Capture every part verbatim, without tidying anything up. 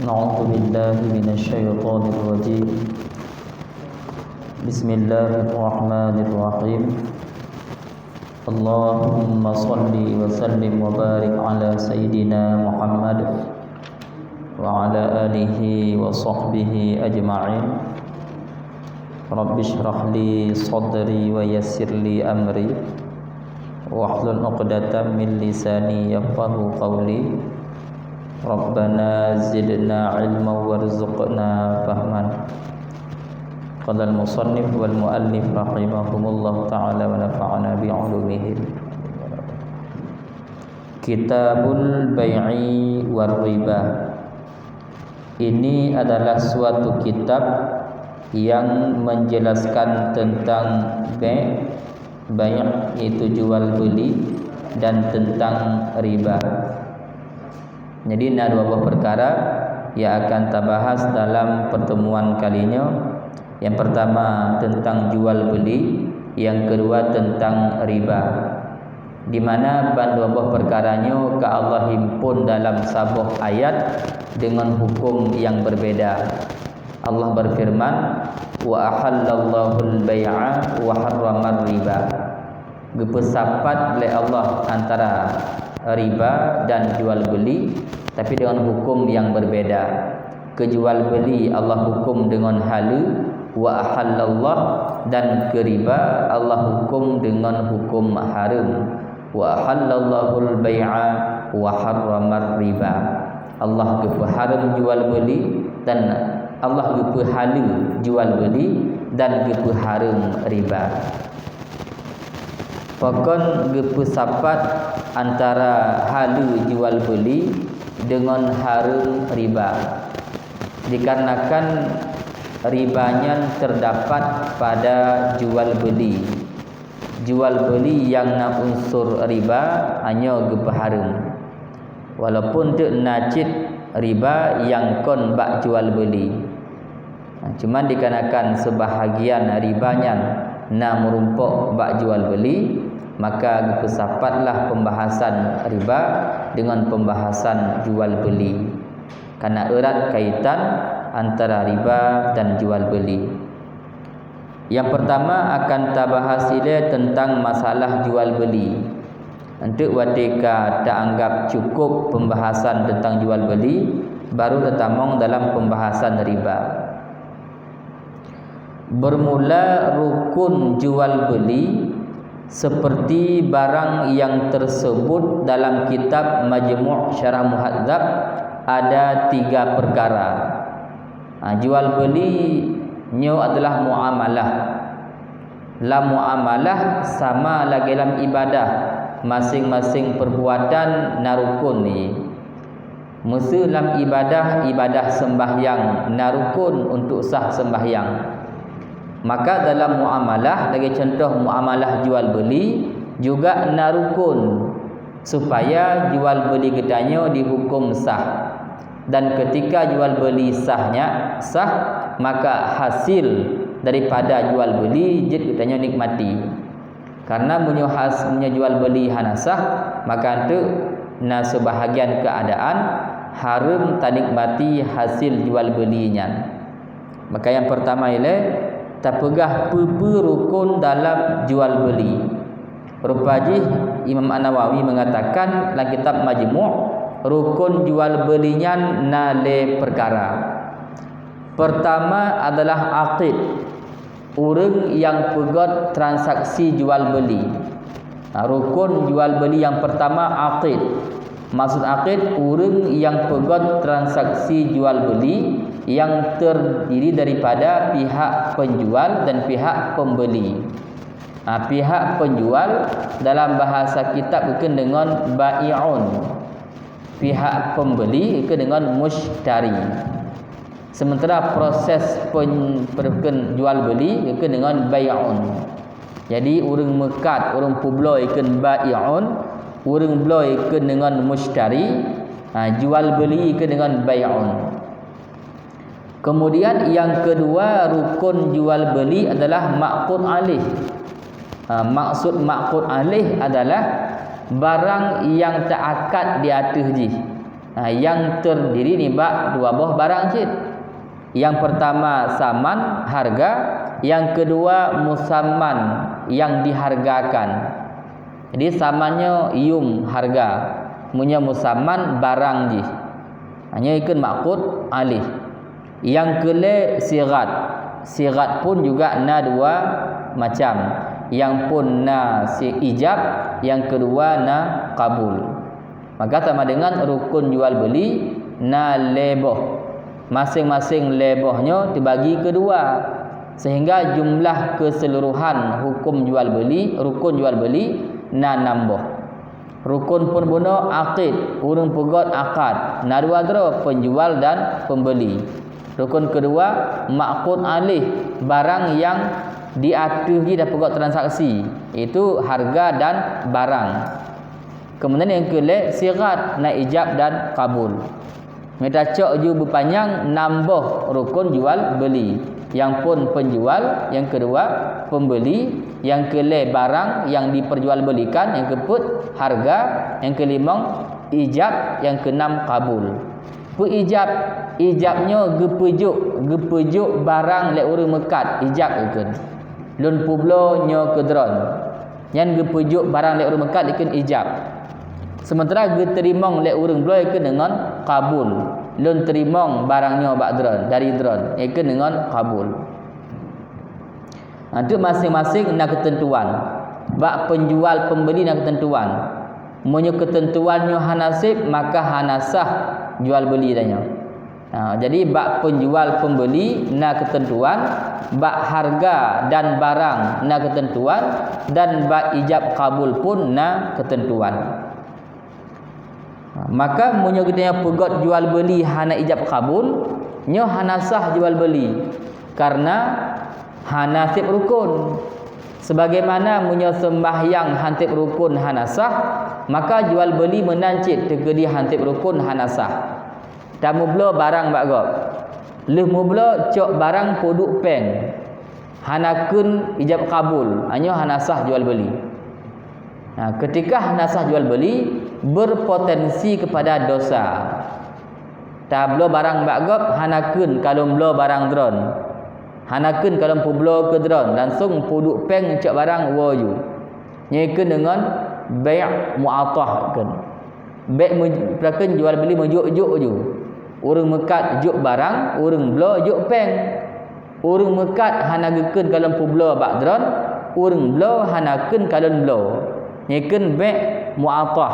أعوذ بالله من الشيطان الرجيم. بسم الله الرحمن الرحيم. اللهم صل وسلم وبارك على سيدنا محمد وعلى آله وصحبه أجمعين. رب اشرح لي صدري ويسر لي أمري واحلل عقدة من لساني يفقهوا قولي. ربنا زدنا علما وارزقنا فهما. قال المصنف والمؤلف رحمهم الله تعالى ونفعنا بعلومهم. Kitabul Bai'i war Riba. Ini adalah suatu kitab yang menjelaskan tentang bai', bai' itu jual beli, dan tentang riba. Jadi na dua boh perkara yang akan tabahas dalam pertemuan kali nyoe. Yang pertama tentang jual beli, yang kedua tentang riba. Di mana ban dua boh perkara nyoe ka Allah himpun dalam saboh ayat dengan hukum yang berbeda. Allah berfirman, "Wa ahallallahul bai'a wa harramar riba." Geupeusapat lé Allah antara riba dan jual beli, tapi dengan hukum yang berbeda. Keu jual beli Allah hukum dengan haleue, wa ahallallah, dan keu riba Allah hukum dengan hukum hareuem. Wa ahallallahul bai'a wa harramar riba. Allah geupeuhareuem jual beli dan Allah geupeuhaleue jual beli dan geupeuhareuem riba. Pakon geupeusapat antara haleue jual beli deungon hareuem riba? Dikarenakan riba nyan teudapat pada jual beli. Jual beli nyang na unsur riba nyoe geupeuhareuem. Walaupun teuk na cit riba nyang kon bak jual beli. Nah, cuman dikarenakan seubahagian riba nyan na meurumpok bak jual beli, maka geupeusapatlah pembahasan riba deungon pembahasan jual beli. Kana erat kaitan antara riba dan jual beli. Nyang peurtama akan tabahas ilée teuntang masalah jual beuli. Enteuk watée ka taanggab cukôp peumbahasan teuntang jual beuli, baru tatamong dalam peumbahasan riba. Beurmula rukon jual beuli, seupeurti barang nyang teuseubut dalam kitab Majmu' Syarah Muhadzab, ada tiga peukara. Ha, jual beuli nyoe adalah muamalah. Lam muamalah sama lagée lam ibadah, maséng-maséng peurbuatan na rukon jih. Meuseu lam ibadah, ibadah seumbahyang na rukon untuk sah seumbahyang. Maka dalam muamalah, lagée cuntoh muamalah jual beuli, juga na rukon supaya jual beuli geutanyoe dihuköm sah. Dan keutika jual beuli sah nyan sah, maka hasil daripada jual beuli jeuet geutanyoe nikmati. Karena meunyoe has-, meunyoe jual beuli hana sah, maka enteuk na seubahagian keuadaan hareuem tanikmati hasil jual beuli nyan. Maka nyang peurtama ilée tapeugah peue-peue rukon dalam jual beuli. Rupa jih Imam An-Nawawi meungatakan lam kitab Majmu', rukon jual beuli nyan na lé peukara. Peurtama adalah aqid, ureuëng nyang peugét transaksi jual beuli. Nah, rukon jual beuli nyang peurtama aqid. Maksud aqid, ureuëng nyang peugét transaksi jual beuli nyang teurdiri daripada pihak peunjual dan pihak peumbeuli. Nah, pihak peunjual dalam bahasa kitab geukheun deungon bai'un. Pihak peumbeuli geukheun deungon mushtari. Sementara proses pen-, peureukeun jual beuli geukheun deungon bai'un. Jadi, ureuëng meukat, ureuëng peubloe geukheun bai'un, ureuëng bloe geukheun deungon mushtari, ha, jual beuli geukheun deungon bai'un. Kemudian, nyang keudua rukon jual beuli adalah maqud alaih. Ha, maksud maqud alaih adalah barang nyang teuakad di ateueh jih. Ha, nyang terdiri nibak dua boh barang cit. Nyang pertama saman, harga, nyang kedua musamman, nyang dihargakan. Jadi saman nyoe yum, harga. Meunyoe musamman, barang jih. Ha, nyoe ikheun ma'qud alaih. Nyang keu lhèe sighat. Sighat pun juga na dua macam. Nyang phôn na si ijab, nyang keudua na qabul. Maka sama dengan rukun jual beli na lhèe boh. Maséng-maséng lhèe boh nyoe teubagi keu dua, sehingga jumlah keseluruhan hukum jual beli, rukun jual beli na nam boh. Rukun phôn bunoe aqid, ureuëng peugöt akad, na dua droe, penjual dan pembeli. Rukun keudua, ma'qud alaih, barang nyang di ateueh jih tapeugöt transaksi, yaitu harga dan barang. Kemudian nyang keu lhèe sighat, na ijab dan qabul. Meutacok ju beupanyang nam boh rukun jual beli. Nyang phôn penjual, nyang keudua pembeli, nyang keu lhèe barang nyang diperjualbelikan, nyang keupeuet harga, nyang keulimong ijab, nyang keunam qabul. Peue ijab? Ijab nyoe geupeujok, geupeujok barang lé ureuëng meukat, ijab ikheun. Lôn peubloe nyoe keu droen. Nyan geupeujok barang lé ureuëng meukat ikheun ijab. Sementara geuteurimong lé ureuëng bloe ikheun deungon qabul. Lôn teurimong barang nyoe bak droen, dari droen, ikheun deungon qabul. Nah, teuk maséng-maséng na keuteuntuan. Bak penjual pembeli na keuteuntuan. Meunyoe keuteuntuan nyoe hana sép, maka hana sah jual beli tanyoe. Ha, jadi bak penjual pembeli na keuteuntuan, bak harga dan barang na keuteuntuan, dan bak ijab kabul pun na keuteuntuan. Ha, maka meunyoe geutanyoe peugöt jual beli hana ijab kabul, nyoe hana sah jual beli, karena hana sép rukun. Sebagaimana meunyoe seumbahyang han sép rukun hana sah, maka jual beli meunan cit teukeudi han sép rukun hana sah. Tameubloe barang bak gob. Lheueh meubloe cok barang peuduek péng. Hana kheun ijab kabul, nyoe hana sah jual beli. Nah, ketika hana sah jual beli, berpotensi kepada dosa. Tabloe barang bak gob, hana kheun ka lôn bloe barang droen. Hana kheun ka lôn peubloe keu droen, langsong peuduek péng cok barang woe ju. Nyoe kheun deungon bai' mu'athah kheun. Bai' meu-, peue kheun jual beli meujok-jok ju. Ureuëng meukat jok barang, ureuëng bloe jok péng. Ureuëng meukat hana geukheun ka lôn peubloe bak droen, ureuëng bloe hana kheun ka lôn bloe. Nyoe kheun bai' mu'athah,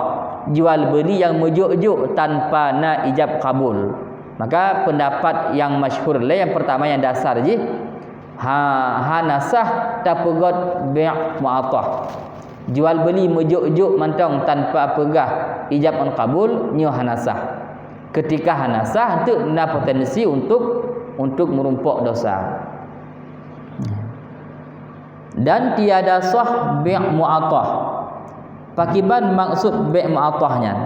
jual beli nyang meujok-jok tanpa na ijab kabul. Maka pendapat nyang masyhur lé nyang pertama nyang dasar jih, ha, hana sah tapeugöt bai' mu'athah. Jual beli meujok-jok mantong tanpa peugah ijab ngon kabul, nyoe hana sah. Ketika hana sah, teuk na potensi untuk, untuk meurumpok dosa. Dan tiada sah bai' mu'athah. Pakiban maksud bai' mu'athah nyan?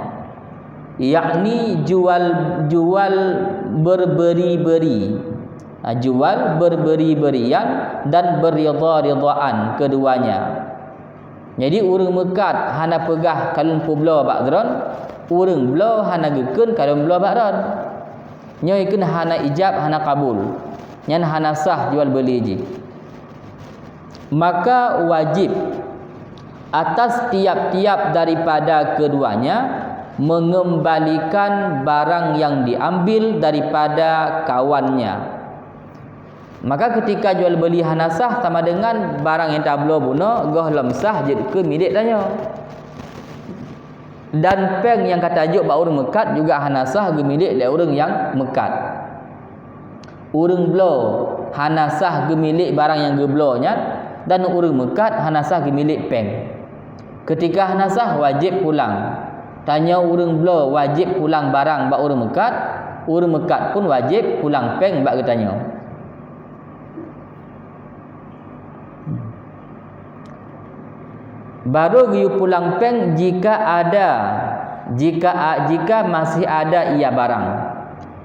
Yakni jual, jual berberi-beri. Ha, jual berberi-berian dan beridha-ridhaan keduanya. Jadi, ureuëng meukat hana peugah ka lôn peubloe bak droen, ureuëng bloe hana geukheun ka lôn bloe bak droen. Nyoe kheun hana ijab, hana kabul. Nyan hana sah jual beli jih. Maka wajib atas tiap-tiap daripada keduanya mengembalikan barang yang diambil daripada kawannya. Maka ketika jual beli hana sah, sama dengan barang nyang tabloe bunoe gohlom sah jeuet keu milék tanyoe. Dan péng nyang ka tajok bak ureuëng meukat juga hana sah geumilék lé ureuëng nyang meukat. Ureuëng bloe hana sah geumilék barang nyang geubloe nyan, dan ureuëng meukat hana sah geumilék péng. Ketika hana sah, wajéb pulang. Tanyoe ureuëng bloe wajéb pulang barang bak ureuëng meukat, ureuëng meukat pun wajéb pulang péng bak geutanyoe. Baru geuyue pulang péng jika ada, jika a-, jika masih ada ia barang.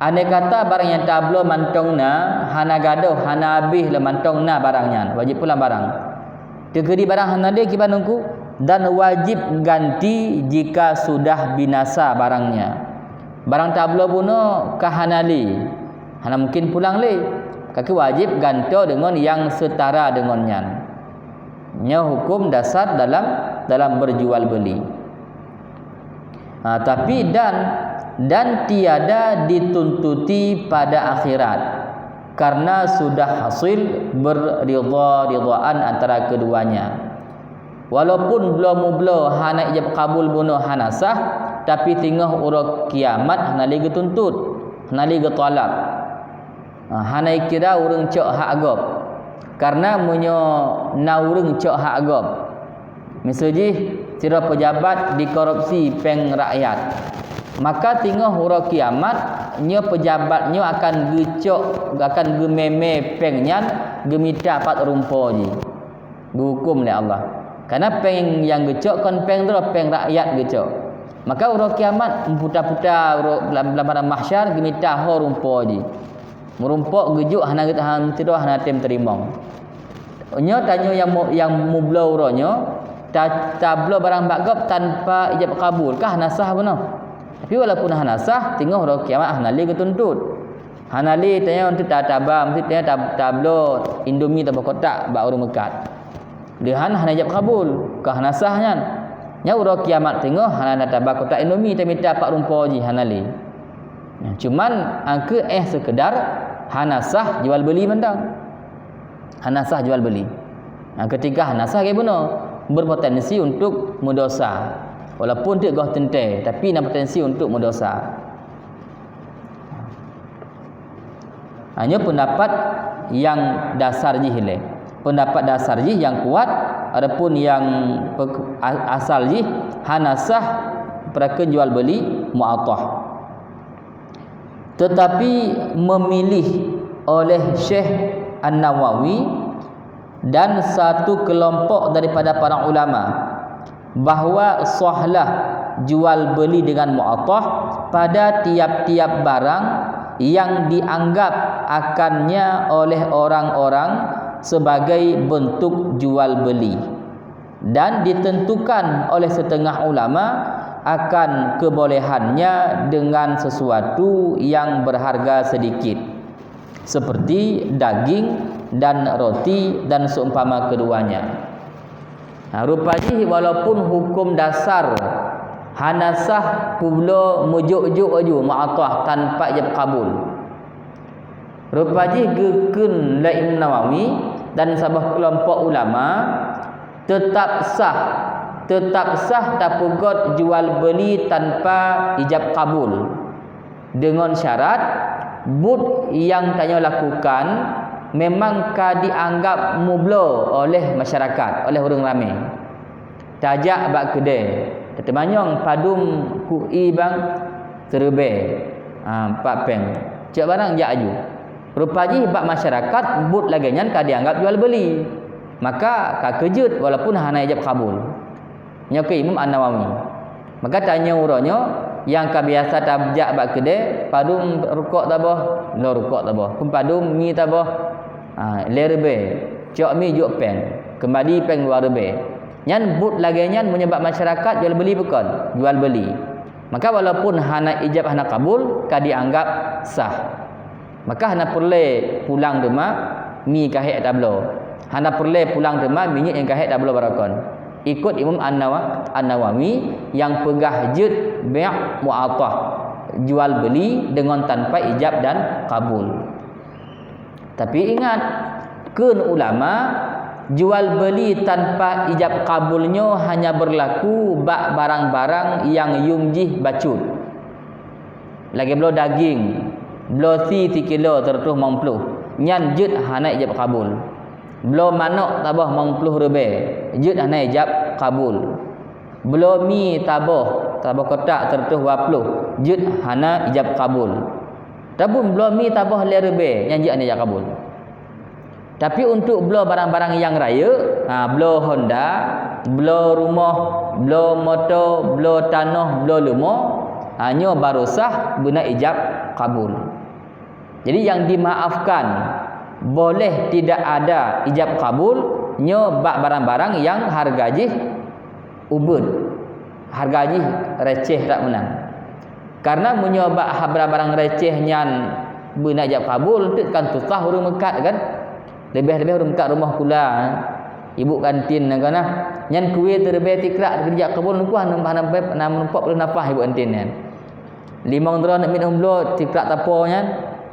Andai kata barang nyang tabloe mantong na, hana gadôh, hana habéh lé mantong na barang nyan, wajéb pulang barang. Teukeudi barang hana lé kiban Teungku, dan wajib ganti jika sudah binasa barangnya. Barang tabloe bunoe ka hana lé, hana mungken pulang lé. Ka keuh wajéb gantoe deungon nyang seutara deungon nyan. Nyoe huköm dasar dalam, dalam berjual beli. Ha, tapi dan, dan tiada dituntuti pada akhirat, karena sudah hasil berridha-ridhaan antara keduanya. Walaupun bloe mubloe hana ijab kabul bunoe hana sah, tapi teungoh uroe kiamat hana lé geutuntut, hana lé geutalab. Ha, hana ikira ureuëng cok hak gob. Karena meunyoe na ureuëng cok hak gob, miseue jih sidroe peujabat dikorupsi péng rakyat, maka teungoh uroe kiamat nyoe peujabat nyoe akan geucok, akan geumé-mé péng nyan geumita pat rumpok jih. Geuhuköm lé Allah. Karena péng nyang geucok kon péng droe, péng rakyat geucok. Maka uroe kiamat, meuputa-puta uroe lam, lam padang mahsyar geumita ho rumpok jih. Meurumpok geujok hana, hana meusidroe, hana tem teurimong. Nyoe tanyoe nyang mu-, nyang mubloe uroe nyoe, ta-, tabloe barang bak gob tanpa ijab kabul, ka hana sah bunoe. Tapi walaupun hana sah, teungoh uroe kiamat hana lé geutuntut. Hana lé tanyoe untuk ta-, taba, meusti tanyoe tab-, tabloe Indomie saboh kotak bak ureuëng meukat. Leuhan hana ijab kabul, ka hana sah nyan. Nyan uroe kiamat teungoh hana taba kotak Indomie tamita pat rumpok jih, hana lé. Nah, cuman angkeu éh seukeudar hana sah jual beuli mantong. Hana sah jual beuli. Nah, keutika hana sah lagée bunoe, berpotensi untuk meudosa. Walaupun teuk goh teuntée, tapi na potensi untuk meudosa. Ha, nyoe pendapat nyang dasar jih ilée. Pendapat dasar jih nyang kuat, adapun nyang pe-, a-, asal jih hana sah peurakan jual beuli mu'athah. Tetapi memilih oleh Syekh An-Nawawi dan satu kelompok daripada para ulama bahwa sahlah jual beli dengan mu'athah pada tiap-tiap barang yang dianggap akannya oleh orang-orang sebagai bentuk jual beli, dan ditentukan oleh setengah ulama akan kebolehannya dengan sesuatu yang berharga sedikit, seperti daging dan roti dan seumpama keduanya. Ha, rupa jih walaupun huköm dasar hana sah peubloe meujok-jok laju mu'athah tanpa ijab kabul. Rupa jih geukheun lé Imam Nawawi dan saboh keulompok ulama, teutap sah, teutap sah tapeugét jual beuli tanpa ijab kabul. Deungon syarat, buet nyang tanyoe lakukan memang ka jianggab mubloe oleh masyarakat, oleh ureuëng ramé. Tajak bak keudè, tateumanyong padum ku'i bang, siribèe, ha, pat péng. Cok barang jak aju. Rupa jih bak masyarakat buet lagée nyan ka jianggab jual beuli. Maka ka keujeuet walaupun hana ijab kabul. Nyoe keuh Imam An-Nawawi. Maka tanyoe uroe nyoe nyang ka biasa tajak bak keudè, padum rukok saboh, lhèe rukok saboh. Peupadum mi saboh, ha, lhèe ribèe. Cok mi jok péng, keumbali péng dua ribèe. Nyan buet lagée nyan meunyoe bak masyarakat jual beuli bukon? Jual beuli. Maka walaupun hana ijab hana kabul, ka jianggab sah. Maka hana peureulée pulang teuma mi ka hék tabloe. Hana peureulée pulang teuma minyeuk nyang ka hék tabloe baroekon. Ikot Imam An-Nawa-, An-Nawawi nyang peugah jeuet bai' mu'athah, jual beuli deungon tanpa ijab dan kabul. Tapi ingat, kheun ulama, jual beuli tanpa ijab kabul nyoe hanya beurlaku bak barang-barang nyang yum jih bacut. Lagée bloe daging, bloe sie sikilo siratoh limong ploh, nyan jeuet hana ijab kabul. Bloe manok saboh limong ploh ribèe, jeuet hana ijab kabul. Bloe mi saboh, saboh kotak siratoh dua ploh, jeuet hana ijab kabul. Tapi bloe mi saboh lhèe ribèe, nyan jeuet hana ijab kabul. Tapi untuk bloe barang-barang nyang rayeuk, ha, bloe Honda, bloe rumoh, bloe moto, bloe tanoh, bloe leumo, ha, nyoe baru sah beuna ijab kabul. Jadi nyang dimaafkan, boleh tidak ada ijab kabul, nyoe bak barang-barang nyang hareuga jih ubeuet, hareuga jih receh that meunan. Karena meunyoe bak ha-, barang-barang receh nyan beuna ijab kabul, teuk kan susah ureuëng meukat kan. Leubeh-leubeh ureuëng meukat rumoh kula, ibu kantin na kan nah. Nyan kue teureubée tikrak ijab kabul nungkuh hana, hana, hana meureumpok peureuleueh nafah ibu kantin nyan. Limong droe aneuk miet nyang bloe tikrak tapo nyan,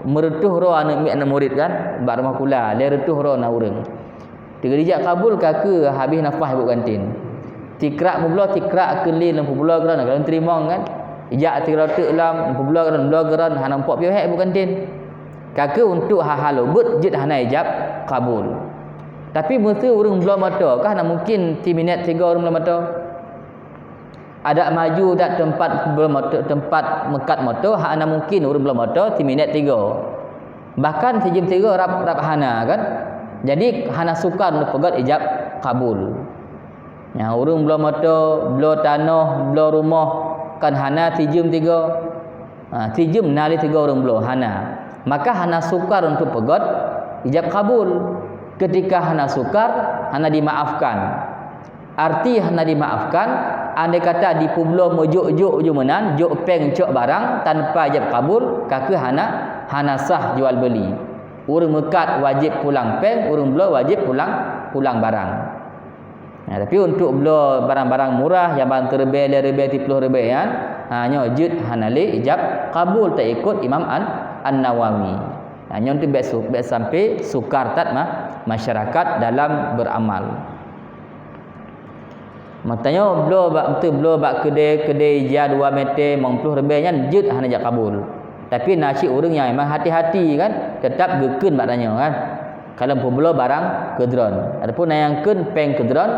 meureutoh droe aneuk miet aneuk murit kan, bak rumoh kula, lhée reutôh droe na ureuëng. Teuk ijab kabul ka keuh habéh nafah ibu kantin. Tikrak mubloe tikrak keu lé lom publoe keudroe ka lom teurimong kan. Ijak tikrak teuk lom publoe keudroe, bloe keudroe hana muphom piôh hék ibu kantin. Ka keuh untuk hal-hal ubit jeuet hana ijab kabul. Tapi meuseu ureuëng bloe moto ka hana mungkin siminét sigoe ureuëng bloe moto. Adak maju dak teumpat bloe moto, teumpat meukat moto hana mungkin ureuëng bloe moto siminét sigoe. Bahkan sijeuem sigoe rab, rab hana kan. Jadi hana sukar untuk peugét ijab kabul. Nyang ureuëng bloe moto, bloe tanoh, bloe rumoh kan hana sijeuem sigoe. Ha, sijeuem na lé sigoe ureuëng bloe hana. Maka hana sukar untuk peugét ijab kabul. Ketika hana sukar, hana dimaafkan. Arti hana dimaafkan, andai kata dipubloe meujok-jok ju meunan, jok péng cok barang tanpa ijab kabul, ka keuh hana, hana sah jual beuli. Ureuëng meukat wajéb pulang péng, ureuëng bloe wajéb pulang, pulang barang. Nah, tapi untuk bloe barang-barang murah nyang ban teureubée lhée reubée siplôh reubée nyan, ha, nyoe jeuet hana lé ijab kabul taikot Imam An-, An-Nawawi. Nah, nyoe tu bék su-, bék sampai sukar that ma-, masyarakat dalam beramal. Meutanyoe bloe bak, beutôi bloe bak keudée, keudée ija dua mètè limong ploh ribèe nyan jeuet hana jak kabul. Tapi na cit ureuëng nyang memang hati-hati kan, teutap geukheun bak tanyoe kan. Kalon peubloe barang keu droen. Ataupun na nyang kheun péng keu droen,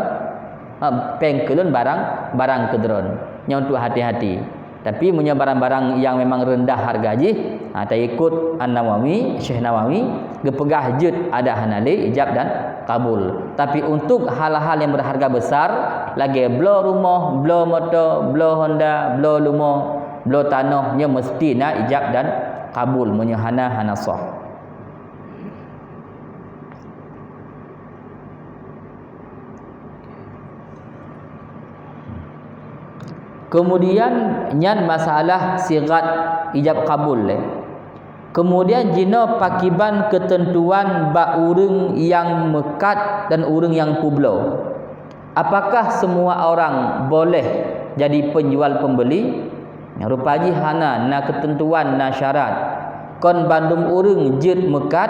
ha, péng keu lôn barang, barang keu droen. Nyoe untuk hati-hati. Tapi meunyoe barang-barang nyang memang reundah hareuga jih, ha, taikot An-Nawawi, Syekh Nawawi, geupeugah jeuet adak hana lé ijab dan kabul. Tapi untuk hal-hal nyang berharga besar, lagèe bloe rumoh, bloe moto, bloe Honda, bloe leumo, bloe tanoh, nyoe meuseuti na ijab dan kabul. Meunyoe hana, hana soh. Keumudian nyan masalah sighat ijab kabul lé. Keumudian jinoe pakiban keuteuntuan bak ureuëng nyang meukat dan ureuëng nyang peubloe. Apakah semua orang boleh jadi penjual pembeli? Rupa jih hana, na keuteuntuan, na syarat. Kon bandum ureuëng jeuet meukat,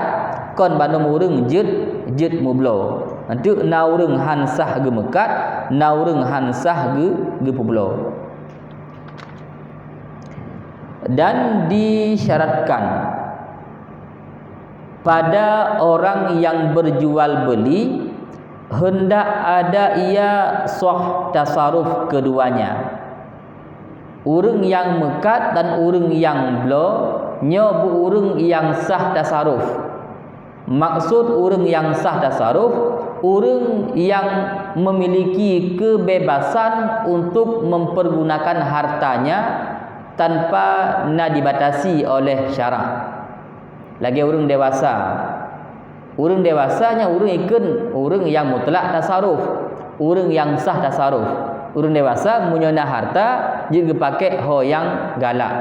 kon bandum ureuëng jeuet, jeuet meubloe. Enteuk na ureuëng han sah geumeukat, na ureuëng han sah geu-, geupeubloe. Dan disyaratkan pada orang yang berjual beli, hendak ada ia sah tasaruf keduanya. Ureuëng nyang meukat dan ureuëng nyang bloe nyoe beu ureuëng nyang sah tasaruf. Maksud ureuëng nyang sah tasaruf, ureuëng nyang memiliki kebebasan untuk mempergunakan hartanya tanpa na dibatasi oleh syarak. Lagèe ureuëng dewasa. Ureuëng dewasa nyan ureuëng ikheun ureuëng nyang mutlak tasaruf, ureuëng nyang sah tasaruf. Ureuëng dewasa meunyoe na harta jeuet geupakék ho nyang galak.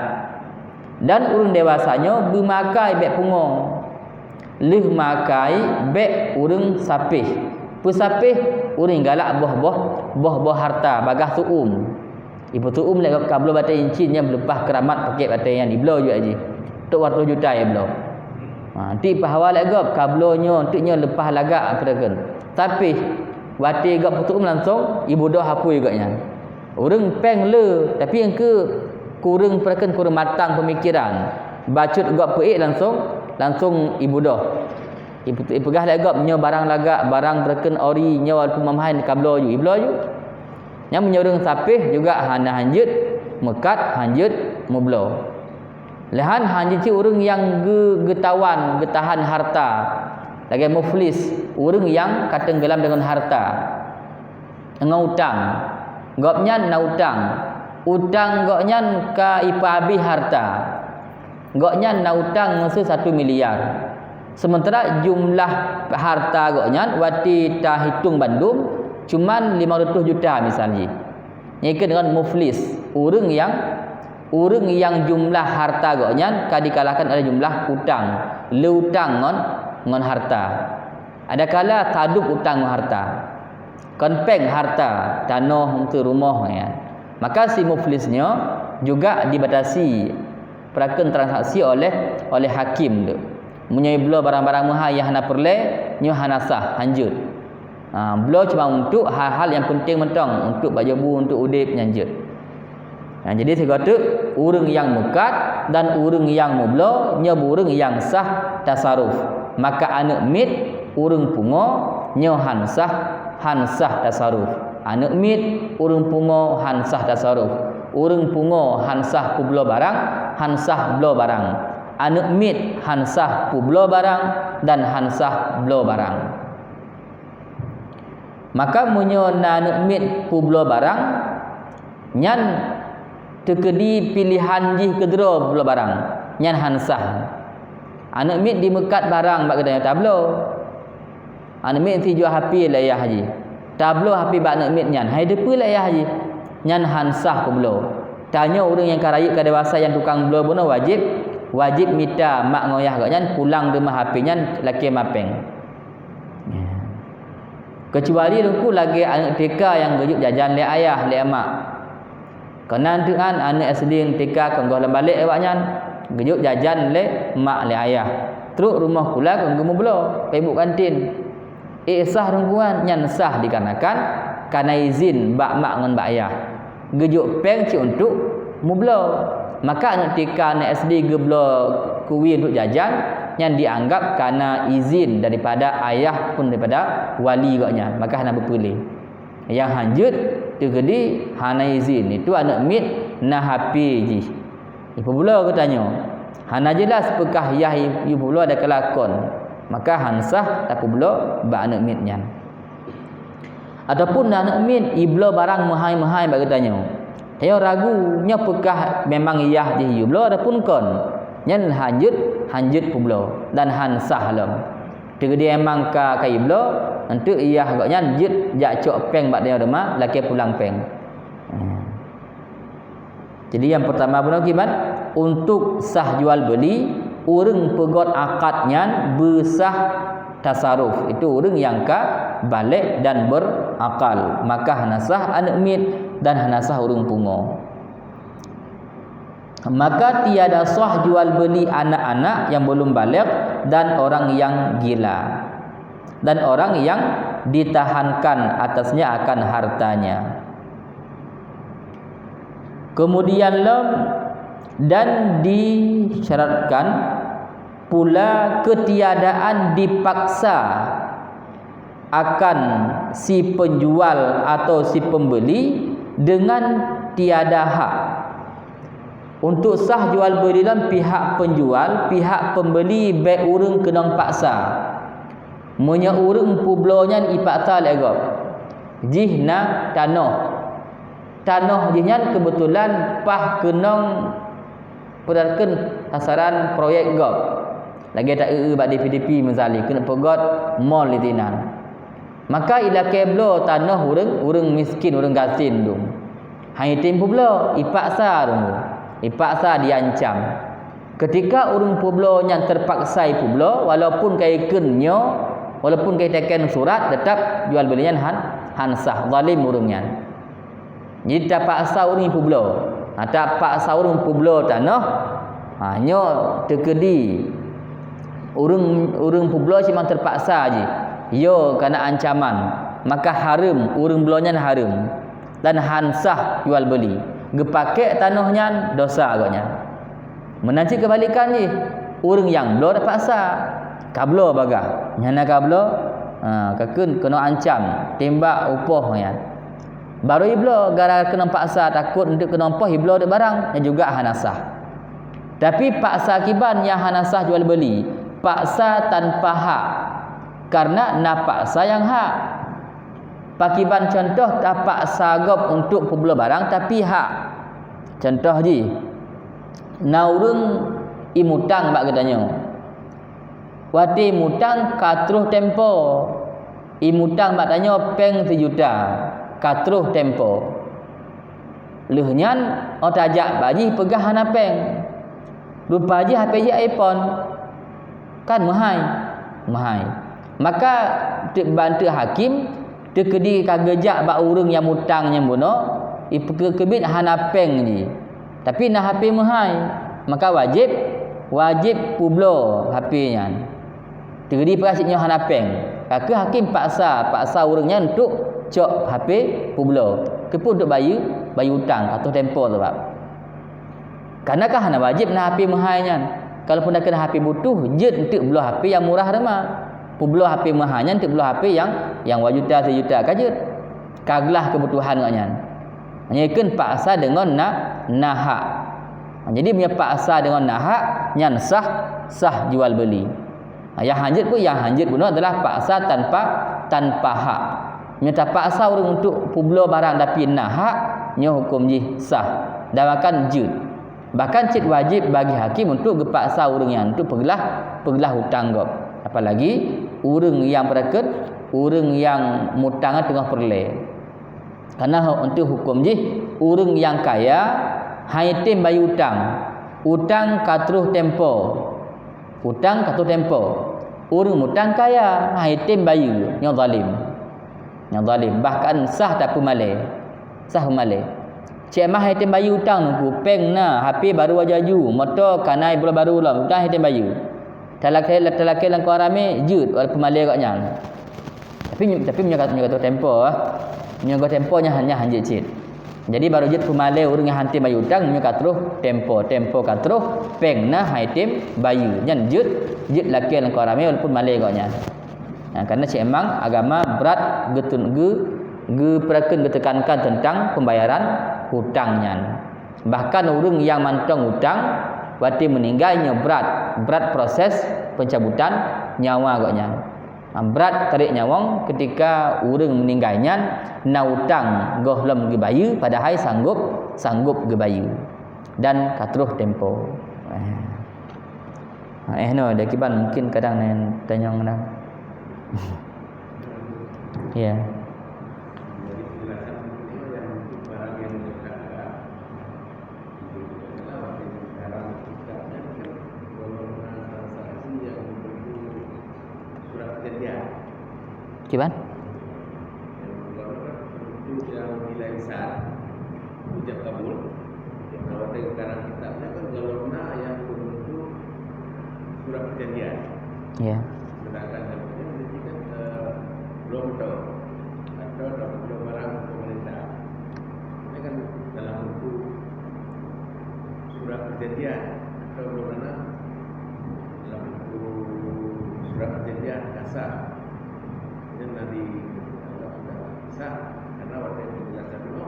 Dan ureuëng dewasa nyoe beumakai bék pungo. Lheueh makai bék ureuëng sapéh. Peusapéh ureuëng galak boh-boh, boh-boh harta bagaih tuum. Ipeutuum lé gob ka bloe batée incin nyang leupah keuramat pakék batée nyan ibloe ju jih. Tok dua reutôh juta ibloe. Ha, ti pahawa lé gob ka bloe nyoe, ti nyoe leupah lagak peue takheun. Tapi watée gob peutuum langsong ibudoh apui gob nyan. Ureuëng péng le, tapi nyang keu kureueng peue takheun, kureueng matang peumikiran. Bacut gob peuék langsong, langsong ibudoh. Ipe-, ipeugah lé gob nyoe barang lagak, barang peue takheun ori, nyoe walaupun mahai ka bloe ju, ibloe ju. Nyan meunyoe ureuëng sapéh juga hana hanjeuet meukat, hanjeuet meubloe. Lé han hanjeuet cit ureuëng nyang geu-, geutawan, geutahan harta. Lagée muflis, ureuëng nyang ka teunggelam deungon harta. Ngon utang. Gobnyan na utang. Utang gobnyan ka ipeuhabéh harta. Gobnyan na utang meuseu satu miliar. Seumeuntara jumlah harta gobnyan watée tahitong bandum cuman limong reutôh juta misal jih. Nyan keuh deungon muflis, ureuëng nyang, Ureuëng nyang jumlah harta gobnyan ka dikalahkan oleh jumlah utang, le utang ngon, ngon harta. Adakala tadub utang ngon harta, kon péng harta, tanoh, eunteuk rumoh nyan. Maka si muflis nyoe juga dibatasi peurakan transaksi oleh, oleh hakim tu. Meunyoe bloe barang-barang meuhai nyang hana peureulée, nyoe hana sah, hanjeuet. Ha, bloe cuma untuk hal-hal nyang penting mantong, untuk bak jabu, untuk udeb, nyan jeuet. Ha, jadi sigoe teuk, ureuëng nyang meukat dan ureuëng nyang meubloe nyoe ureuëng nyang sah tasaruf. Maka aneuëk miet ureuëng pungo nyoe han sah, han sah tasaruf. Aneuëk miet ureuëng pungo han sah tasaruf. Ureuëng pungo han sah peubloe barang, han sah bloe barang. Aneuëk miet han sah peubloe barang dan han sah bloe barang. Maka meunyoe na aneuëk miet peubloe barang, nyan teukeudi piléhan jih keudroe peubloe barang, nyan han sah. Aneuëk miet dimeukat barang bak geutanyoe tabloe. Aneuëk miet sijuah H P lé ayah jih. Tabloe H P bak aneuëk miet nyan, hai deupeue lé ayah jih. Nyan han sah peubloe. Tanyoe ureuëng nyang ka rayeuk ka dewasa nyang tukang bloe bunoe wajéb, wajéb mita mak ngon yah gobnyan pulang deuma H P nyan lakée mapéng. Ya. Keucuali Teungku lagée aneuëk T K nyang geujok jajan lé ayah, lé mak. Keunan teuan aneuëk S D ngon T K kon goh lom balek awaknyan, geujok jajan lé mak lé ayah. Trok rumoh kula kon geumeubloe, peubuet kantin. Eh, sah Teungku nyan? Nyan sah dikarenakan ka na izin bak mak ngon bak ayah. Geujok péng cit untuk meubloe. Maka aneuëk T K, aneuëk S D geubloe kuwi untuk jajan, nyan dianggap ka na izin daripada ayah pun daripada wali gobnyan, maka hana beupeureulée. Nyang hanjeuet teukeudi hana izin, itu aneuëk miet na H P jih. Ipeubloe geutanyoe. Hana jeulaih peukah yah ipeubloe dan kalakon, maka han sah tapeubloe bak aneuëk miet nyan. Ataupun aneuëk miet ibloe barang meuhai-meuhai bak geutanyoe. Tanyoe ragu, nyoe peukah memang yah jih ibloe ataupun kon. Nyan hanjeuet, hanjeuet peubloe dan han sah lom. Teukeudi memang ka, ka ibloe, eunteuk yah gobnyan jeuet jak cok péng bak tanyoe teuma, lakée pulang péng. Hmm. Jadi, nyang peurtama bunoe kiban, untuk sah jual beuli, ureuëng peugét akad nyan beusah tasaruf. Itu ureuëng nyang ka balek dan berakal. Maka hana sah aneuëk miet dan hana sah ureuëng pungo. Maka tiada sah jual beuli anak-anak yang belum baligh dan orang yang gila, dan orang yang ditahankan atasnya akan hartanya. Kemudian lom, dan disyaratkan pula ketiadaan dipaksa akan si penjual atau si pembeli dengan tiada hak. Untuk sah jual beuli lom pihak penjual, pihak pembeli bék ureuëng keunong paksa. Meunyoe ureuëng peubloe nyan ipaksa lé gob, jih na tanoh. Tanoh jih nyan keubeutulan paih keunong peurakan sasaran proyek gob. Lagée ta eu-eu bak D P D P misalnya, keuneuk peugét mall di sinan. Maka ilakée bloe tanoh ureuëng, ureuëng miskin, ureuëng gasien dum. Hana item peubloe, ipaksa dum. Ipaksa diancam. Ketika ureuëng peubloe nyan terpaksa ipeubloe, walaupun ka ikheun nyoe, walaupun ka itakén surat, tetap jual beuli nyan han, han sah, zalim ureuëng nyan. Jadi tapaksa ureuëng peubloe. Ha, tapaksa ureuëng peubloe tanoh. Ha, nyoe teukeudi ureuëng, ureuëng peubloe cuma terpaksa jih. Yo kana ancaman, maka hareuem, ureuëng bloe nyan hareuem dan han sah jual beuli. Geupakék tanoh nyan dosa gobnyan. Meunan cit keubalikan jih, ureuëng nyang bloe terpaksa, kabloe bagah. Nyan na kabloe, ha, kakheun keunoe ancam, tembak, upoh nyan. Barô ibloe, gara keunong paksa, takot untuk keunong poh, ibloe dek barang, nyan juga hana sah. Tapi paksa kiban nyang hana sah jual beuli, paksa tanpa hak. Karena na paksa nyang hak. Pakiban contoh tapaksa gob untuk peubloe barang tapi hak. Contoh jih, na ureuëng imutang bak geutanyoe. Watée imutang ka troh tempo. Imutang bak tanyoe péng sijuta, ka troh tempo. Lheueh nyan, oh tajak bak jih peugah hana péng. Rupa jih hapé jih iPhone. Kan meuhai. Meuhai. Maka teuk banteuk hakim, teukeudi ka geujak bak ureuëng nyang mutang nyang bunoe, ipeukeubit hana péng jih. Tapi na hapé meuhai. Maka wajéb, wajéb peubloe hapé nyan. Teukeudi peugah cit nyoe hana péng. Ka kheueh hakim paksa, paksa ureuëng nyan untuk cok hapé peubloe. Keupeue untuk bayeue, bayeue utang, ka troh tempo sabab. Karena ka hana wajéb na hapé meuhai nyan. Kalaupun dak keuh hapé butuh, jeuet enteuk bloe hapé nyang murah teuma. Peubloe hapé meuhai nyan enteuk bloe hapé nyang, nyang dua juta, seujuta ka jeuet. Ka glah keubutuhan gobnyan. Nyan kheun paksa deungon na, na hak. Jadi meunyoe paksa deungon na hak, nyan sah, sah jual beuli. Nyang hanjeuet pun, nyang hanjeuet bunoe adalah paksa tanpa, tanpa hak. Meunyoe tapaksa ureuëng untuk peubloe barang tapi na hak, nyoe huköm jih sah. Dan bahkan jeuet. Bahkan cit wajéb bagi hakim untuk geupaksa ureuëng nyan untuk peuglah, peuglah utang gob. Apalagi ureuëng nyang peurakeun, ureuëng nyang mutang teungoh peureulée. Karena untuk huköm jih, ureuëng nyang kaya hana item bayeue utang. Utang ka troh tempo. Utang ka troh tempo. Ureuëng mutang kaya hana item bayeue, nyoe zalim. Nyoe zalim. Bahkan sah tapeumalée. Sah peumalée. Cék mah hana item bayeue utang nungku, péng na, hapé baru aju-aju, moto kana bulan baru lom, utang hana item bayeue. Talakée, talakée lam kawan ramé, jeuet, walaupun malée gobnyan. Tapi, tapi meunyoe ka, meunyoe ka troh tempo, ah. Meunyoe ka tempo nyan, nyan hanjeuet cit. Jadi baru jeuet peumalée ureuëng nyang hana item bayeue utang, meunyoe ka troh tempo, tempo ka troh, péng na hana item bayeue. Nyan jeuet, jeuet lakée lam kawan ramé walaupun malée gobnyan. Nah, karena cit memang agama brat geutun-, geu-, geupeurakeun, geutekankan tentang pembayaran hutang nyan. Bahkan ureuëng nyang mantong utang, watée meuninggai nyoe brat, brat proses pencabutan nyawa gobnyan. Ha, brat tarék nyawöng ketika ureuëng meuninggai nyan na utang gohlom geubayeue, padahai sanggob, sanggob geubayeue. Dan ka troh tempo. Eh. Ha, eh, no, dah kiban mungkin kadang nan tanyong na. Ya. Kiban? Ijab kabul. Kalau kita sekarang kitab ni kan kalau na yang berbentuk surat perjanjian. Ya. Sedangkan dalam ini kan, eh, belum tahu. Atau dalam belum barang pemerintah. Ini kan dalam bentuk surat perjanjian atau belum mana dalam bentuk surat perjanjian kasar. Ini nanti kalau sudah sah, karena waktu itu jelas dulu.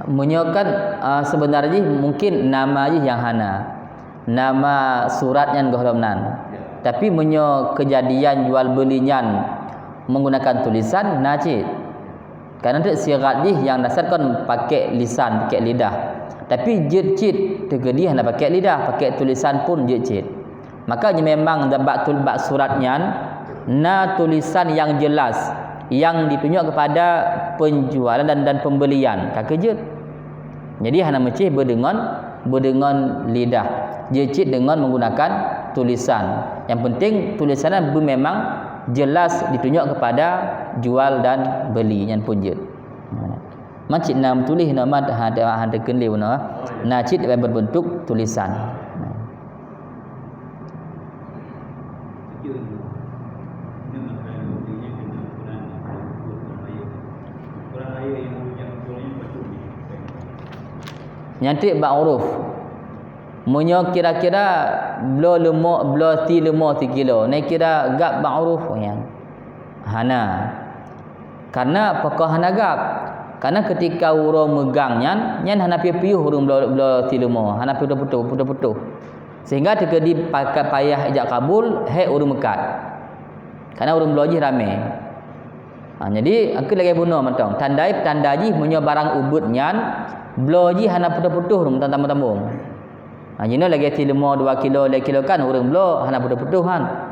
Meunyoe kan, ah, seubeuna jih mungkin nama jih nyang hana. Nama surat nyan gohlom nan. Tapi meunyoe keujadian jual beuli nyan menggunakan tulisan, na cit. Karena teuk sirat jih nyang dasar kon pakai lisan, pakai lidah. Tapi jeuet cit teukeudi hana pakai lidah, pakai tulisan pun jeuet cit. Maka nyoe memang bak tul-, bak surat nyan na tulisan nyang jelas, nyang ditunjuk kepada penjualan dan, dan pembelian, ka keuh jeuet. Jadi hana meucih beudeungon, beudeungon lidah. Jeuet cit deungon menggunakan tulisan. Yang penting tulisan nyan beu memang jelas ditunjuk kepada jual dan beli, nyan pun jeuet. Man cit na meutuléh na, man ha, ha, ha, teukeun lé bunoe. Na cit berbentuk tulisan. Nyan cit bak uruf. Meunyoe kira-kira bloe leumo, bloe sie leumo sikilo, na kira gab bak uruf nyan? Hana. Karena pakon hana gab? Karena ketika uroe meugang nyan, nyan hana piôh-piôh ureuëng bloe, bloe sie leumo, hana putôh-putôh, putôh-putôh. Sehingga teukeudi pakat payah ijab kabul, hék ureuëng meukat. Karena ureuëng bloe jih ramé. Ha, jadi, aku lagée bunoe mantong. Tandai peutanda jih meunyoe barang ubeut nyan, bloe jih hana putôh-putôh ureuëng tambong-tambong. Ha, jinoe lagée sie leumo dua kilo, lhée kilo kan ureuëng bloe hana putôh-putôh kan.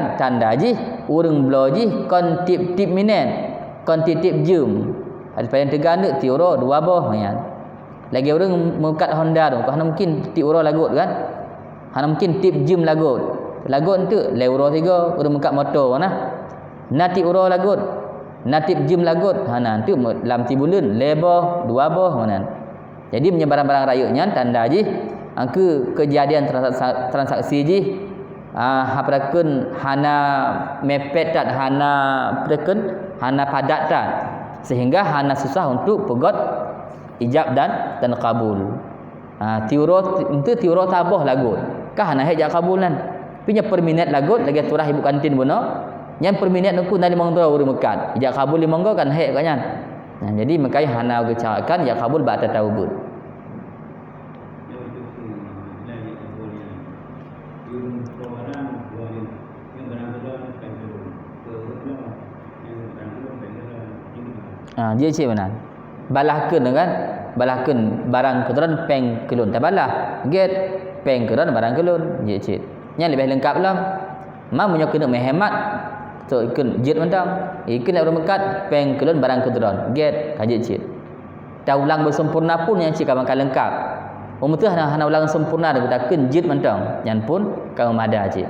nyan tanda jih ureuëng bloe jih kon tieb-tieb minét, kon tieb-tieb jeuem. Paléng teuga neuk tieb uroe dua boh nyan. Lagée ureuëng meukat Honda tu, hana mungkin tieb uroe lagot kan? Hana mungkin tieb jeuem lagot. Lagot enteuk lhée uroe sigoe ureuëng meukat moto na. Na tieb uroe lagot, na tieb jeuem lagot, hana enteuk lam sibuleuen lhée boh, dua boh meunan. Jadi meunyoe barang-barang rayeuk nyan tanda jih, ah, keu keujadian transa-, transaksi jih, ah, apa takheun hana mepet that, hana apa takheun hana padat that, sehingga hana susah untuk peugét ijab dan, dan kabul. Ha, tieb uroe, enteuk tieb uroe saboh lagot. Ka hana hék ijab kabul nyan. Tapi nyoe per minét lagot lagée turah ibu kantin bunoe, nyan per minét nyan na limong droe ureuëng meukat. Ijab kabul limong goe kan hék keu nyan. Nah, jadi meukai hana geucarakan ijab kabul bak ata-ata ubeut. Ah, jeuet cit meunan. Balah kheun kan? Balah kheun barang keu droen péng keu lôn. Tabalah, gét, péng keu droen barang keu lôn. Jeuet cit. Nyan leubeh leungkap lom. Ma meunyoe keuneuk meuhemat, so ikheun jeuet mantong. Ikheun lé ureuëng meukat péng keu lôn barang keu droen. Gét, ka jeuet cit. Taulang beuseumpurna pun nyan cit ka meuka leungkap. Meunyoe hana, hana ulang seumpurna dan takheun jeuet mantong, nyan pun ka meumada cit.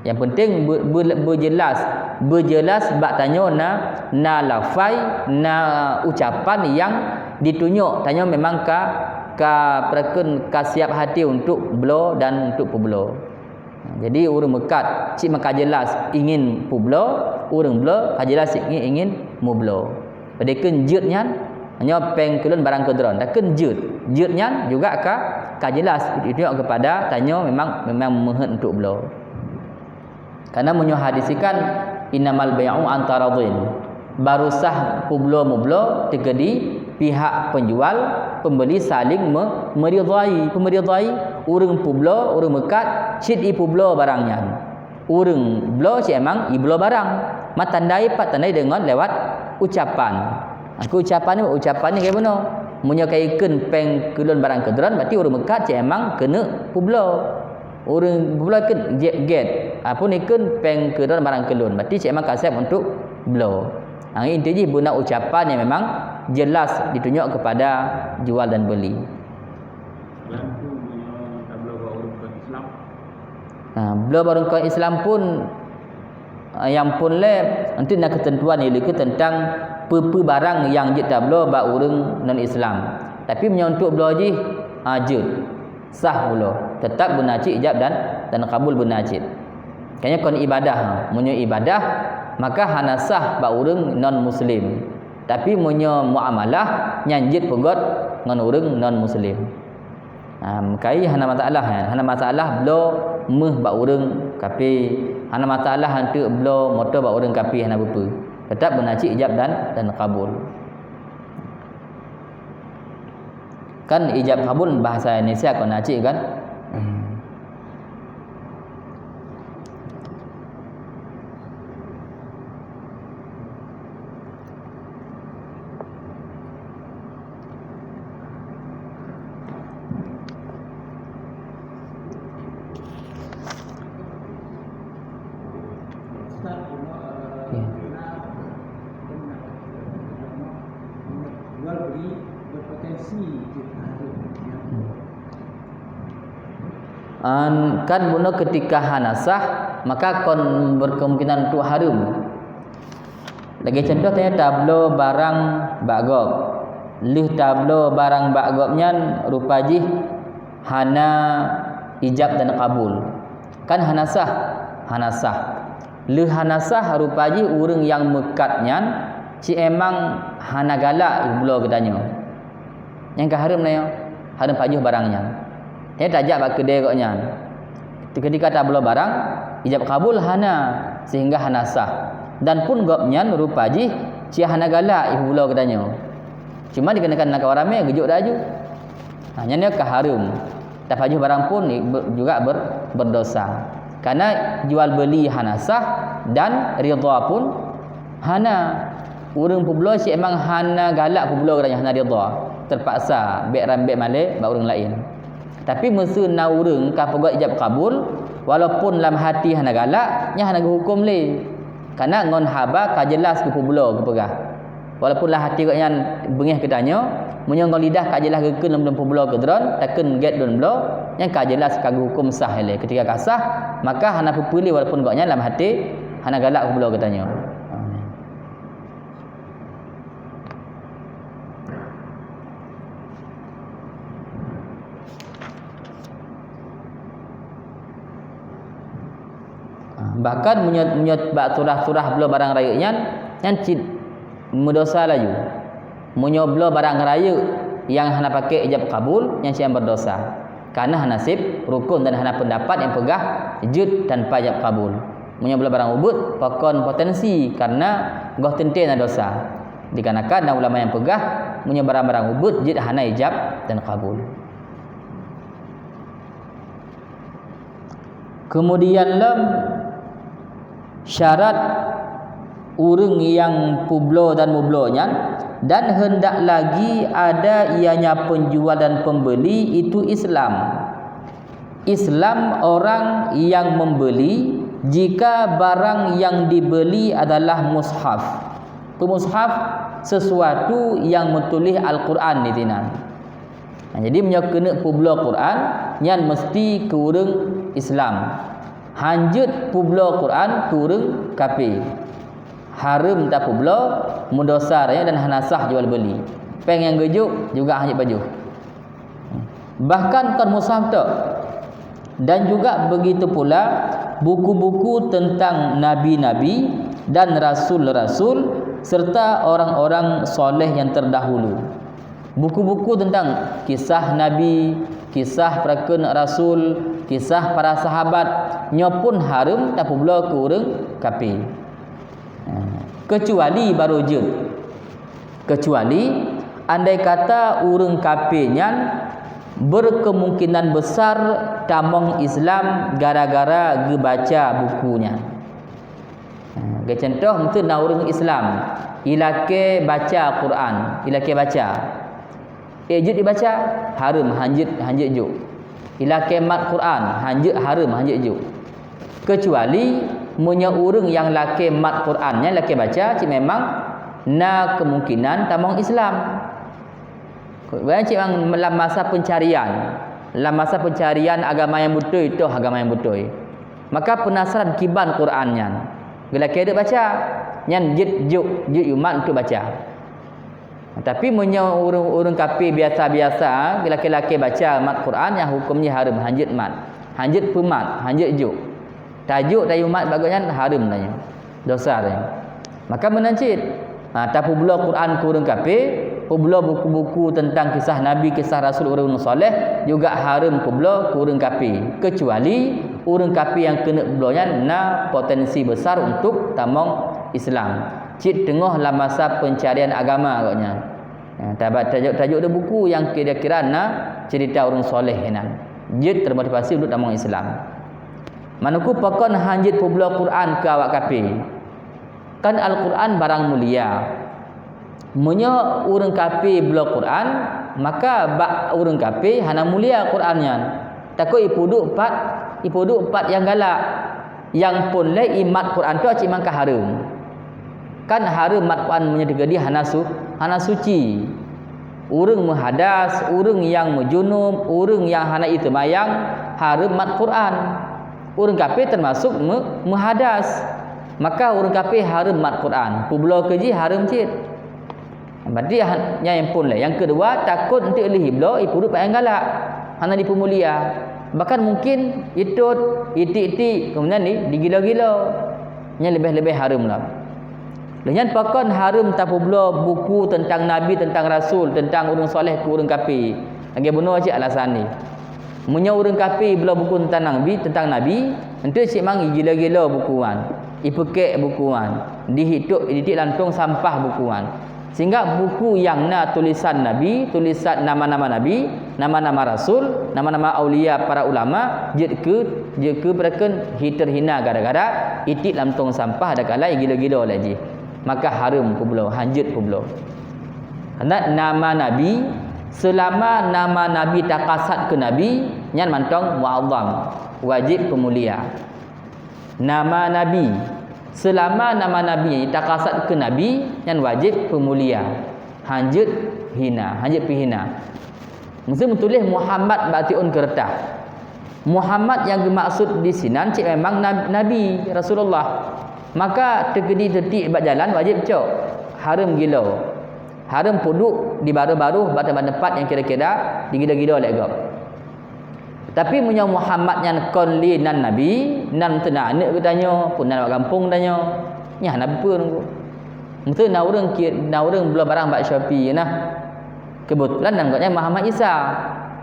Nyang penting be-, be-, beujeulaih, beujeulaih bak tanyoe na, na lafai, na ucapan nyang ditunyok tanyoe memang ka, ka peureukeun, ka siap hati untuk bloe dan untuk peubloe. Jadi ureuëng meukat cit meuka jeulaih ingin peubloe, ureuëng bloe ka jeulaih cit ingin, ingin meubloe. Padahai kheun jeuet nyan, nyoe péng keu lôn barang keu droen. Takheun jeuet. Jeuet nyan juga ka, ka jeulaih ditunyok keupada tanyoe memang, memang meuheuet untuk bloe. Karena meunyoe hadis kan, "Innamal bai'u an taradhin." Baru sah peubloe meubloe teukeudi pihak penjual, pembeli saling me-, meridhai, peumeridhai ureuëng peubloe, ureuëng meukat cit ipeubloe barang nyan. Ureuëng bloe cit emang ibloe barang. Ma tandai pat tandai deungon lewat ucapan. Aku ucapan ni, ucapan ni kayak bunoe. Meunyoe ka ikheun péng keu lôn barang keu droen, berarti ureuëng meukat cit emang keuneuk peubloe. Ureuëng peubloe kheun jeuet gét. Apun ikheun péng keu droen barang keu lôn, berarti cit emang ka siap untuk bloe. Inti jih beuna ucapan nyang memang jeulaih ditunyok keupada jual dan beuli. Dalam tu meunyoe tabloe bak ureuëng bukan Islam. Ha, bloe bak ureuëng bukan Islam pun, ha, nyang pun lé, enteuk na keuteuntuan ileukeu teuntang peue-peue barang nyang jeuet tabloe bak ureuëng non Islam. Tapi meunyoe untuk bloe jih, ha, jeuet. Sah bloe. Teutap beuna cit ijab dan, dan kabul beuna cit. Kayaknya kon ibadah, ha. Meunyoe ibadah, maka hana sah bak ureuëng non muslim. Tapi meunyoe muamalah, nyan jeuet peugét ngon ureuëng non muslim. Ha, meukai hana masalah, kan? Hana masalah bloe méuh bak ureuëng kafé, hana masalah enteuk bloe moto bak ureuëng kafé hana beupeue. Teutap beuna cit ijab dan, dan kabul. Kan ijab kabul bahasa Indonesia kon na cit kan? Hmm. Ya. An, kan bunoe ketika hana sah, maka kon berkemungkinan untuk hareuem. Lagée contoh tanyoe tabloe barang bak gob. Lheueh tabloe barang bak gob nyan rupa jih hana ijab dan kabul. Kan hana sah? Hana sah. Lheueh hana sah rupa jih ureuëng nyang meukat nyan cit emang hana galak bloe geutanyoe. Nyang ka hareuem na nyoe, hareuem pajoh barang nyan. Nyan tajak bak keudè gobnyan. Ketika tabloe barang, ijab kabul hana, sehingga hana sah. Dan pun gobnyan rupa jih cit hana galak ipeubloe geutanyoe. Cuma dikarenakan na kawan ramé, geujok laju. Ha, nyan ka hareuem. Tapajoh barang pun ber-, juga ber-, berdosa. Karena jual beli hana sah dan ridha pun hana. Ureuëng peubloe cit memang hana galak peubloe geutanyoe, hana ridha. Terpaksa bèk ram bèk malèe bak ureuëng laén. Tapi meuseu na ureuëng ka peugöt ijab kabul, walaupun lam hati hana galak, nyan hana geuhuköm lé. Karena ngon haba ka jeulaih geupeubloe geupeugah. Walaupun lam hati gobnyan beungéh geutanyoe, meunyoe ngon lidah ka jeulaih geukheun lom peubloe keu droe, takheun gét lôn bloe, nyan ka jeulaih ka geuhuköm sah ilée. Ketika ka sah, maka hana peue-peue lé walaupun gobnyan lam hati hana galak peubloe geutanyoe. Bahkan meunyoe, meunyoe bak surah-surah bloe barang rayeuk nyan, nyan cit meudosa laju. Meunyoe bloe barang rayeuk nyang hana pakai ijab kabul, nyan cit nyang berdosa. Karena hana sép rukun dan hana pendapat nyang peugah jeuet tanpa ijab kabul. Meunyoe bloe barang ubeut, pakon potensi karena goh teuntée na dosa. Dikarenakan na ulama nyang peugah, meunyoe barang-barang ubeut jeuet hana ijab dan kabul. Kemudian lom syarat ureuëng nyang peubloe dan meubloe nyan, dan hendak lagi ada ianya penjual dan pembeli itu Islam. Islam orang yang membeli jika barang yang dibeli adalah mushaf. Peue mushaf? Sesuatu yang meutuléh Al-Quran di sinan. Nah, jadi meunyoe keuneuk peubloe Quran, nyan meusti keu ureuëng Islam. Hanjeuet peubloe Quran keu ureuëng kafé. Hareuem tapeubloe, meudosa rayeuk dan hana sah jual beuli. Péng nyang geujok juga hanjeuet pajoh. Bahkan kon mushaf tok. Dan juga begitu pula buku-buku tentang nabi-nabi dan rasul-rasul serta orang-orang soleh yang terdahulu. Buku-buku tentang kisah nabi, kisah para keuneuk rasul, kisah para sahabat, nyoe pun hareuem tapeubloe keu ureuëng kafé. Kecuali baru jeuet. Kecuali andai kata ureuëng kafé nyan berkemungkinan besar tamong Islam gara-gara geubaca buku nyan. Ha, geucontoh, meuteun na ureuëng Islam, ilakée baca Quran, ilakée baca. Eh, jeuet ibaca, hareuem, hanjeuet, hanjeuet jok. Ilakée mat Quran, hanjeuet, hareuem, hanjeuet jok. Kecuali meunyoe ureuëng nyang lakée mat Quran, nyang lakée baca, cit memang na kemungkinan tamong Islam. Bukan cit memang lam masa pencarian. Lam masa pencarian agama nyang beutôi, toh agama nyang beutôi. Maka penasaran kiban Quran nyan. Geulakée deuek baca, nyan jeuet jok, jeuet yumat untuk baca. Tapi meunyoe ureuëng, ureuëng kafé biasa-biasa, geulakée-lakée baca mat Quran, nyang huköm jih hareuem, hanjeuet mat, hanjeuet peumat, hanjeuet jok. Tajok tayue mat bak gobnyan hareuem tanyoe. Dosa tanyoe. Maka meunan cit, ha, tapeubloe Quran keu ureuëng kafé, peubloe buku-buku teuntang kisah nabi, kisah rasul, ureuëng soleh, juga hareuem peubloe keu ureuëng kafé. Kecuali ureuëng kafé nyang keuneuk bloe nyan na potensi besar untuk tamong Islam. Cit teungoh lam masa pencarian agama gobnyan. Ya, tabat tajok-tajok di buku nyang kira-kira na cerita ureuëng soleh nyan. Jeuet termotivasi untuk tamong Islam. Manuku pakon hanjeuet peubloe Quran keu awak kafé. Kan Al-Quran barang mulia. Meunyoe ureuëng kafé bloe Quran, maka bak ureuëng kafé hana mulia Quran nyan. Takot ipeuduek pat, ipeuduek pat nyang galak. Nyang phon lé imat Quran tu cit mangka hareuem. Kan hareuem mat Quran meunyoe teukeudi hana su-, hana suci. Ureuëng meuhadas, ureuëng nyang meujunub, ureuëng nyang hana iteumayang, hareuem mat Quran. Ureuëng kafé teumasuk meu-, meuhadas. Maka ureuëng kafé hareuem mat Quran. Peubloe keu jih hareuem cit. Berarti ha-, nyan nyang phon lé. Nyang keudua, takot eunteuk lheueh ibloe, ipeuduek pat nyang galak. Hana dipeumulia. Bahkan mungkin itot, itik-tik, kemudian di, digilo-gilo. Nyan leubeh-leubeh hareuem lom. Lheueh nyan pakon hareuem tapeubloe buku teuntang nabi, teuntang rasul, teuntang ureuëng soleh keu ureuëng kafé. Lagée bunoe cit alasan nyoe. Meunyoe ureuëng kafé bloe buku teuntang nabi, teuntang nabi, eunteuk cit memang igilo-gilo buku nyan, ipeukek buku nyan, dihitok, ditik lantong sampah buku nyan. Sehingga buku nyang na tulisan nabi, tulisan nama-nama nabi, Nama-nama rasul, nama-nama aulia, para ulama, jeuet keu, jeuet keu beureukon hi teuhina gara-gara itiek lam tong sampah, ada kala gilo-gilo lé jih. Maka hareuem peubloe, hanjeuet peubloe. Karena nama nabi, seulama nama nabi takasat keu nabi, nyan mantong muazzam, wajéb peumulia. Nama nabi, seulama nama nabi takasat keu nabi, nyan wajéb peumulia, hanjeuet hina, hanjeuet peuhina. Meuseu meutuléh Muhammad bak tiôn keureutah. Muhammad nyang geumaksud disinan cit memang nab-, nabi, Rasulullah. Maka teukeudi teutiek bak jalan wajéb cok, hareuem gilo. Hareuem peuduek di baroh-baroh bak teumpat-teumpat nyang kira-kira digilo-gilo lé gob. Tapi meunyoe Muhammad nyan kon lé nan nabi, nan teuh na aneuëk geutanyoe, pun nan bak gampông tanyoe, nyan hana peue nunggu. Meuseu na ureuëng ki-, na ureuëng bloe barang bak Shopee na. Keubeutulan nan gobnyan Muhammad Isa.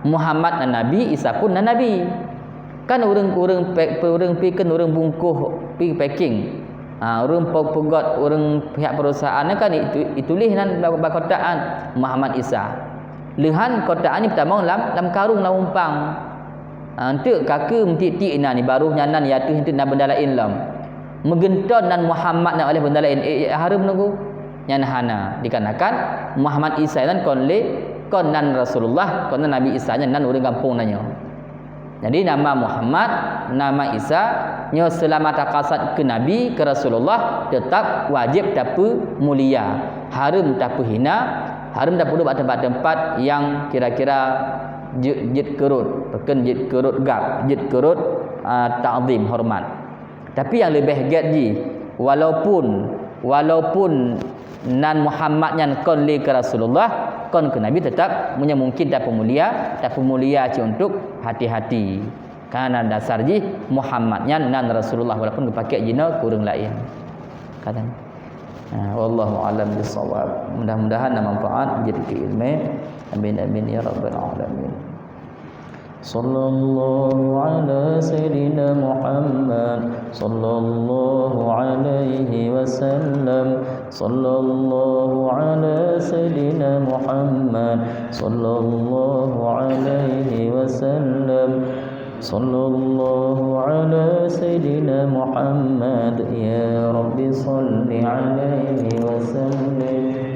Muhammad nan nabi, Isa pun nan nabi. Kan ureuëng-ureuëng pe-, ureuëng pi kan ureuëng bungkôh pi packing. Ha, ureuëng pe-, peugöt ureuëng pihak perusahaan nyan kan itu-, ituléh nan ba-, bak kotak nyan Muhammad Isa. Leuhan kotak nyan jitamong lam, lam karung lam umpang. Ha, enteuk ka keu meutiek-tiek inan baroh nyan nan ya teuh enteuk na beunda laén lom. Meugeunton nan Muhammad nyan oleh beunda laén, eh, eh, hareuem nunggu. Nyan hana, dikarenakan Muhammad Isa nyan kon lé, kon nan Rasulullah, kon nan Nabi Isa nyan nan ureuëng gampông tanyoe. Jadi nama Muhammad, nama Isa nyoe seulama takasat keu nabi, keu Rasulullah, teutap wajéb tapeumulia, hareuem tapeuhina, hareuem tapeuduek bak teumpat-teumpat nyang kira-kira jeuet, jeuet keurot, pakon jeuet keurot gab, jeuet keurot, ah, takzim, hormat. Tapi nyang leubeh gét jih, walaupun, walaupun nan Muhammad nyan kon lé keu Rasulullah, kon keu Nabi, teutap meunyoe mungkin tapeumulia, tapeumulia cit untuk hati-hati. Karena dasar jih Muhammad nyan nan Rasulullah walaupun geupaké jinoe keu ureuëng laén. Kata. Ha, wallahu a'lam bissawab. Mudah-mudahan na manfaat jeuet keu ileumé. Amin, amin ya rabbal alamin. Sallallahu ala sayyidina Muhammad, sallallahu alaihi wasallam, sallallahu ala sayyidina Muhammad, sallallahu alaihi wasallam, sallallahu ala sayyidina Muhammad, ya Rabbi salli alaihi wasallim.